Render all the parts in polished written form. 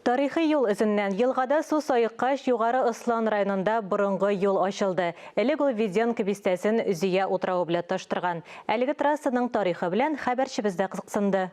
Тарихи юл эзеннән елгада су саеккач, Югары Ослан районында борынгы юл ачылды. Элек ул Введенка бистәсен Зөя утравы белән тоташтырган. Әлеге трассаның тарихы белән хәбәрчебез дә кызыксынды.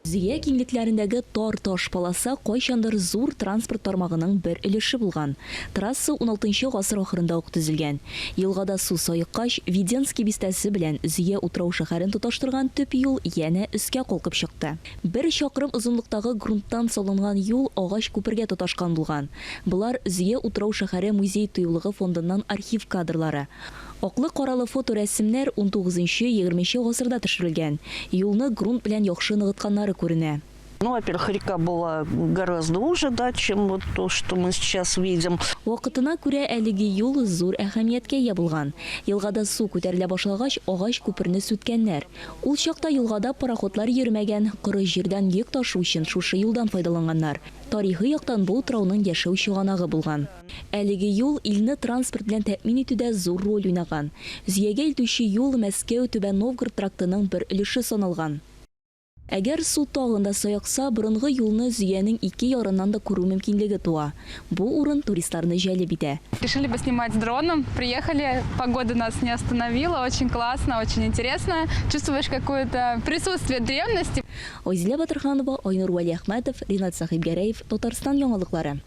Зөя киңлекләрендәге тар таш полоса кайчандыр зур транспорт тармагының бер өлеше булган. Трасса уналтынчы гасыр ахырында ук төзелгән. Елгада су саеккач, Введенский бистәсе белән Зөя утрау-шәһәрен тоташтырган төп юл янә өскә калкып чыкты. Бер чакрым озынлыктагы грунттан салынган юл агач күпергә тоташкан булган. Болар, Зөя утрау-шәһәре музей-тыюлыгы фондыннан архив кадрлары. Аклы-каралы фоторәсемнәр унтугызынчы-егерменче гасырда төшерелгән. Юлны грунт белән яхшы ныгытканнары күренә. Ну, во-первых, река была гораздо уже, да, чем вот то, что мы сейчас видим. Вакытына күрә әлеге юл зур әһәмияткә ия булган. Елгада су күтәрелә башлагач, агач күперне сүткәннәр. Ул чакта елгада пароходлар йөрмәгән, коры җирдән йөк ташу өчен шушы юлдан файдаланганнар. Тарихи яктан бу утрауның яшәү чыганагы булган. Әлеге юл илне транспорт белән тәэмин итүдә зур роль уйнаган. Зөягә илтүче юл Мәскәү, Түбән Новгород трактының бер өлеше саналган. Әгәр су тагын да саекса, борынгы юлны Зөянең ике ярыннан да күрү мөмкинлеге туа. Бу урын туристларны җәлеп итә. Решили поснимать с дроном, приехали, погода нас не остановила, очень классно, очень интересно, чувствуешь какое-то присутствие древности. Айзилә Батырханова, Айнур Вәлиәхмәтов, Ринат Сәхибгәрәев, Татарстан яңалыклары.